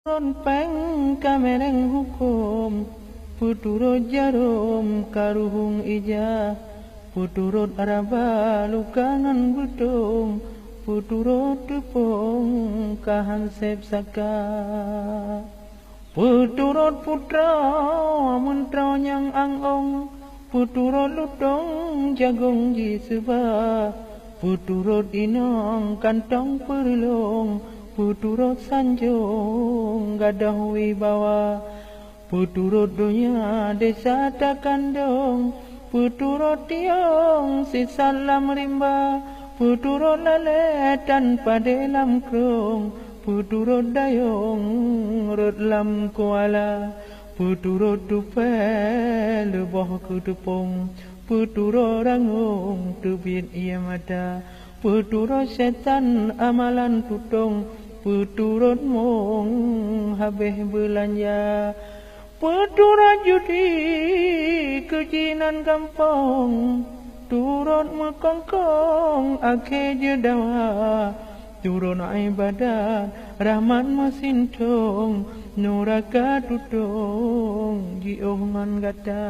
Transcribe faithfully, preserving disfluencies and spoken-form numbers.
Peuturot péng ka méreng huköm, peuturot jarôm ka ruhueng ija, peuturot raba luka ngon beutông, peuturot teupông ka han sép saka. Peuturot putroe meuntroe nyang ang-ong, peuturot lutông jagông jiseuba, peuturot inong kantông peureulông, peuturot sanjông gadôh wibawa, peuturot donya desya takandông, peuturot tiong sisat lam rimba, peuturot lalée tan padé lam krông, peuturot dayông rot lam kuala, peuturot tupée leuboh keuteupông, peuturot rangông teubiet ié mata, peuturot syetan amalan tutông, peuturot mông habéh beulanja, peuturot judi keujinan gampông, turot meukongkong akhé jeudawa, turot iébadat rahmat meusintông, nuraka tutông jiôh ngon gata.